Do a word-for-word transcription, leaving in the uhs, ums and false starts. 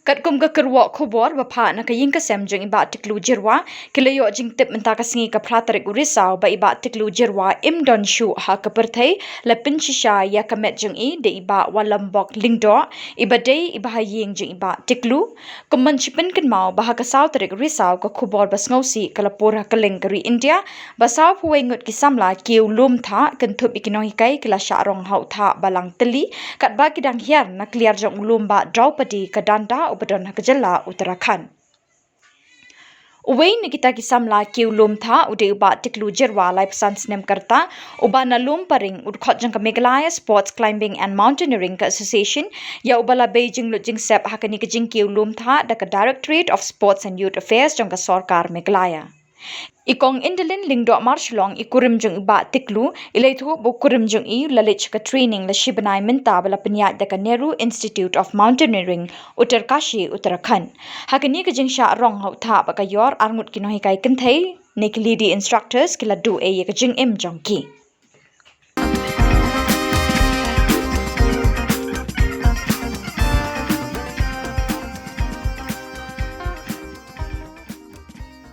Katkum ka kyrwoh khubor ba phah na ka ïing ka sem jong i Bah Tiklu Jyrwa, ki la ïoh jingtip mynta ka sngi ka phra tarik u Risaw ba i Bah Tiklu Jyrwa im don shuh ha ka pyrthei, la pynshisha ïa ka met jong i da i Bah Walambok Lyngdoh, iba dei i bahaïing jong i Bah Tiklu. Kum ban shi pynkynmaw ba ha ka saw tarik Risaw ka khubor ba sngewsih ka la pur ha kylleng ka ri India, ba saw phew wei ngut ki samla kiew lum thah kynthup ïa ki nonghikai ki la shah rong ha u thah ba lang tylli, katba ki dang hiar na kliar jong u lum Bah Draupadi Kadanda uba don ha ka jylla Uttarakhand. Uwei na kita ki samla kiew lum thah u dei u Bah Tiklu Jyrwa, laiphew san snem ka rta, uba na Lumparing, u dkhot jong ka Meghalaya Sports Climbing and Mountaineering ka Association, ïa uba la bei jinglut jingsep ha kane ka jingkiew lum thah da ka Directorate of Sports and Youth Affairs jong ka sorkar Meghalaya. I Kong Inderlin Lyngdoh Marshillong, i kurim jong i Bah Tiklu, i la ïathuh ba u kurim jong i u la leit sha ka training la shi bnai mynta ba la pynïaid da ka Nehru Institute of Mountaineering, Uttarkashi, Uttarakhand. Ha kane ka jingshah rong ha u thah bad ka ïor, arngut ki nonghikai kynthei ne ki lady instructors ki la duh ei ïa ka jingim jong ki.